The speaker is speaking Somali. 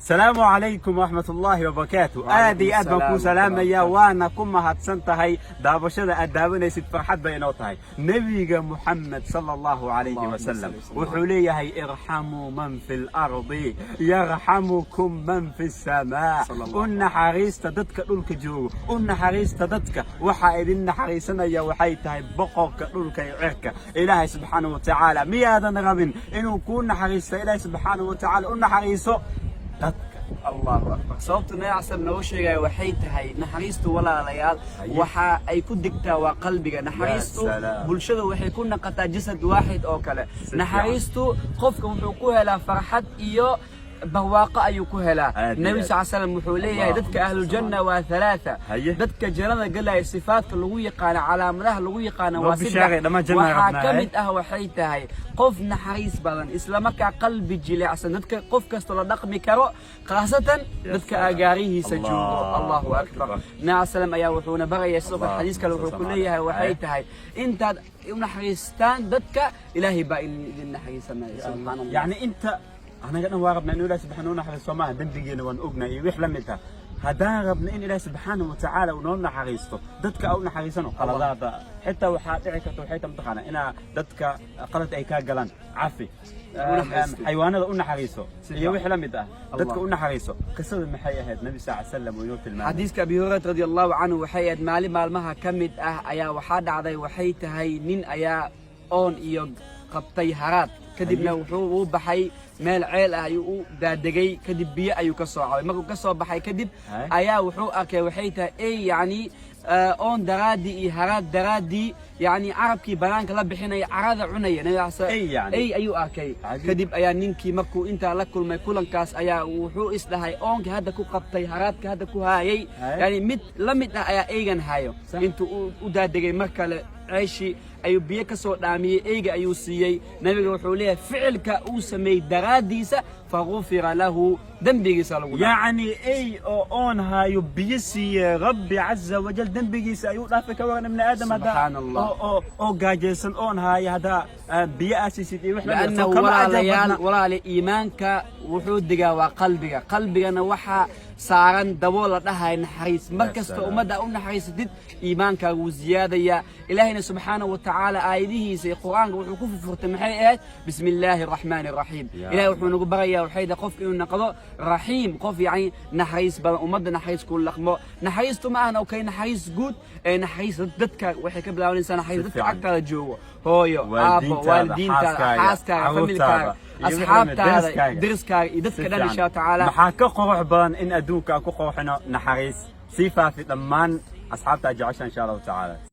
Asalaamu calaykum waraxmatullaahi wabarakaatu. Aad iyo aad baan kuu salaamayaa, waana ku mahadsan tahay daawashada aad daawanaysid. Farxad bay inoo tahay. Nebiga Muxamed sala Allahu calayhi wasalam wuxuu leeyahay: "ارحموا من في الأرض يرحمكم من في السماء." U naxariista dadka dhulka joogo, u naxariista dadka, waxaa idin naxariisanaya waxay tahay boqorka dhulka iyo cirka, Ilaahay subxaanahu wa tacaala. Miyaadan rabin inuu kuu naxariisto Ilaahay subxaanahu wa tacaala? U naxariiso dadka. Allahu akbar. Sababta Nabi casal noogu sheegaya waxay tahay naxariistu, walaalayaal, waxa ay ku degtaa waa qalbiga. Naxariistu Salaam. bulshada waxay ku naqataa جسد واحد oo kale. Naxariistu qofka wuxuu ku helaa farxad iyo barwaaqo ayuu ku helaa. Aad iyo Nabi aad. sal slam wuxuu leeyahay: dadka ahluljanna waa ثلاثة. Dadka jannada galaya sifaadka lagu yaqaano, calaamadaha lagu yaqaano Noo waa bishaaray, saddex. Dhammaan janna Waxaa rabnaa, ka eh? mid ah waxay tahay qof naxariis badan, isla markaa qalbi jilicsan, dadka qof kasta la dhaqmi karo, khaasatan dadka Salaam. agaarihiisa joogo. Allahu Allahu akbar. akbar. Nabi salam ayaa wuxuuna baraya sidoo kale, Allah, xadiis kale wuxuu ku sallallahu leeyahay waxay alayhi. tahay intaad u naxariistaan dadka, Ilaahay baa idin naxariisanaya. Subxaan Allah. Yacni inta anaga dhan waa rabnaa inuu Ilahi subxaana u naxariisto maaha? Dembigeena waan ognahay iyo wix la mid ah. Haddaan rabna in Ilahi subxaanahu watacaala uu noo naxariisto, dadka au naxariisano. Qaladaada xitaa waxaa dhici karta waxay ta mataqaana inaa dadka qalad ay kaa galaan, cafi. U naxariisto. Xayawaanada u naxariiso Si iyo fiican. wix la mid ah. Dadka Allah. u naxariiso. Qisada maxay ahayd Nabi sal slam uu inoo tilmaamay? Xadiiska Abi Hurayra radi Allahu canhu waxay ahayd maalin maalmaha ka mid ah ayaa waxaa dhacday waxay tahay nin ayaa oon iyo qabtay haraad. Kadibna wuxuu u baxay meel ceel ah ayuu u daadegay. Kadib biyo ayuu ka soo cabay. Markuu ka soo baxay kadib ayaa wuxuu arkay waxay tahay ey, yacni oon daraaddii iyo haraad daraaddii, yacni carabkii banaanka la bixinaya, carada cunaya. Nabiga Ey yacni. Ey ayuu arkay. Cajiib. Kadib ayaa ninkii markuu intaa la kulmay kulankaas ayaa wuxuu isdhahay: oonkii hadda ku qabtay, haraadka hadda ku haayay, yani mid la mid ah ayaa eygan hayo. Intuu u daadegay mar kale ceeshii ayuu biyo ka soo dhaamiyey, eyga ayuu siiyey. Nabiga wuxuu leeyahay ficilka uu sameeyey daraaddiisa فغفر له, dembigiisa lagu dhaafay. Yacni ey oo oon haayo biyo siiye, Rabbi caza wajal dembigiisa ayuu dhaafay. Ka waran ibni aadam haddaa Subxaan Allah. oo gaajaysan, oon haayo, haddaa biyo aa siisid iyo wax la mid ah, لأنه soo kama ajar walaalayaal badna? Walaale, iimaanka wuxuu degaa waa qalbiga. Qalbigana waxaa saaran dabool la dhahay naxariis. Mar kasta Salaam. ummadda u naxariisatid, iimaankaaga wuu ziyaadayaa. Ilaahayna subxaanahu wa tacaala aayadihiisa iyo Qur-aanka wuxuu ku furfurtay maxay ahayd? بسم الله الرحمن الرحيم. Ya Ilahay wuxuu nagu barayaa waxay tahay qofka inuu noqdo raxiim, qof yacni naxariis badan, ummadda naxariis ku dhaqmo. Naxariistu ma ahan okay naxariis guud ee naxariis dadka waxay ka bilaabanaysaa naxariis Si dadka fiican. agtaada joogo, hooyo, aabbo, Waalidiintaada, waalidiintaada, xaaskaaga, xaaskaaga, carruurtaada, familkaaga, iyo wixii la mid, asxaabtaada, deriskaaga. Deriskaaga iyo dadka Si dhan fiican. insha tacaala. Maxaa ka qurux badan in adduunka aan ku qurxino naxariis? Sii faafi dhammaan asxaabta aad jecesha insha Allahu tacaala.